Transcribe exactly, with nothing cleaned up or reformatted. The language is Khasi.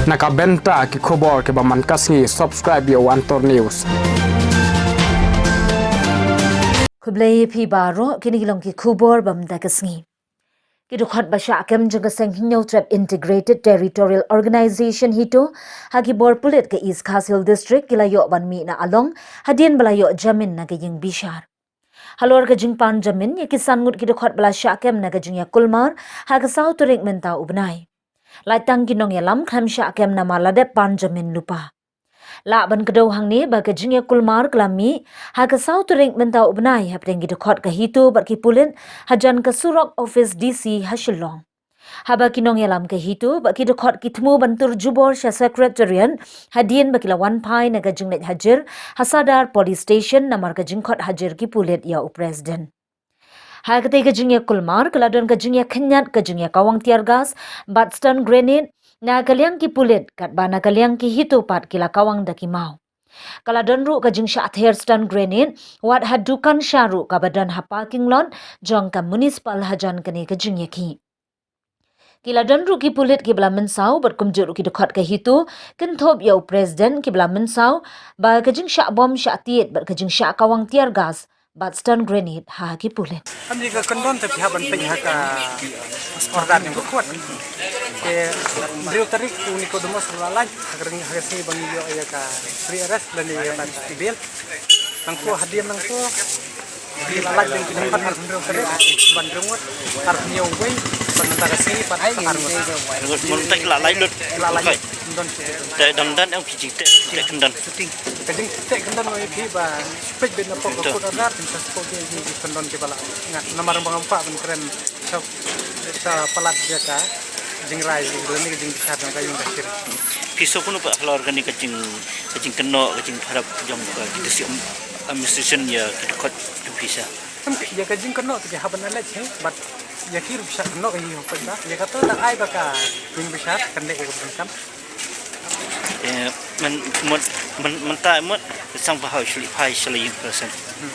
Na ka bynta ki khubor kiba man ka sngi, subscribe ïa u Antor News. Khublei ïa phi baroh, kine ki long ki khubor ba mynta ka sngi. Ki dkhot ba shah kem jong ka seng Hynñiewtrep Integrated Territorial Organization HITO ha ki bor pulit ka East Khasi Hills District ki la ïoh ban mih na Along hadien ba la ïoh jamin na ka ïing bishar. Halor ka jingpan jamin ïa ki san ngut ki dkhot ba la shah kem na ka jingïakulmar ha ka saw tarik mynta u bnai. Lait tang ki nongïalam khlem shah kem namar la dep pan jamin lypa. Lah ban kdew hangne ba ka jingïakulmar ka la mih ha ka saw tarik mynta u bnai hapdeng ki dkhot ka HITO bad ki pulit hajan ka surok office D C ha Shillong. Haba ki nongïalam ka HITO bad ki dkhot ki thmu ban tur jubor sha Secretariat hadien ba ki la wan phai na ka jingleit hajir ha Sadar Police Station namar ka jingkhot hajir ki pulit ïa u President. Ha katei ka jingïakulmar ka la don ka jingïakhynñiat ka jingïakawang tear gas bad stun grenade na ka liang ki pulit, katba na ka liang ki HITO pat ki la kawang da ki maw. Ka la don ruh ka jingshah ther stun grenade wat ha dukan sha ruh kaba don ha parking lot jong ka municipal hajan kane ka jingïakhih. Ki la don ruh ki pulit kiba la mynsaw bad kumjuh ruh ki dkhot ka HITO kynthup ïa u President kiba la mynsaw ba ka jingshah bom shah tied bad ka jingshah kawang tear gas bad stun grenade ha ki pulit. Kam ïa ka kyndon te phi hap ban peit ha ka order jong ka court. Te hynriew tarik u Nicodemus la lait ha ka ring ha ka sngi ban ïoh ïa ka pre-arrest lane ïa ka bail. Nangtu hadien nangtu ki la lait dang ki dkhot ar hynriew tarik ban hynriew ngut, ar hynñiew wei ban mynta ka sngi pat ar ngut. Ngut mynta ki la lait lut. Ki la lait lut. Don. Te dang don em ki jingteh, teh kyndon. Ka jingteh kyndon ma ïa phi ba peit beit na pok ka court order, phin sa suk ïa ki kyndon kiba la ngat. Namar ba ngam kwah ban kren sa, sa palat ïa ka jingrai, jingrai ne ka jingbishar jong ka ïing ka sir. Phi sngewkynmaw pat halor kane ka jing, ka jingkynnoh, ka jingpyrshah jong ka, ki district administration ïa ki dkhot jong phi sha. Em, ïa ka jingkynnoh te ki hap ban leit hi, bad ïa ki ruh phi sa kynnoh ïa ki hok peit ba. Ïa kato da ai ba ka ïing bishar kan leh ïa ka bun kam. Eh, myn, mut, myn, mynta mut, sang ba hau shli phai shli ïing person. Hmm.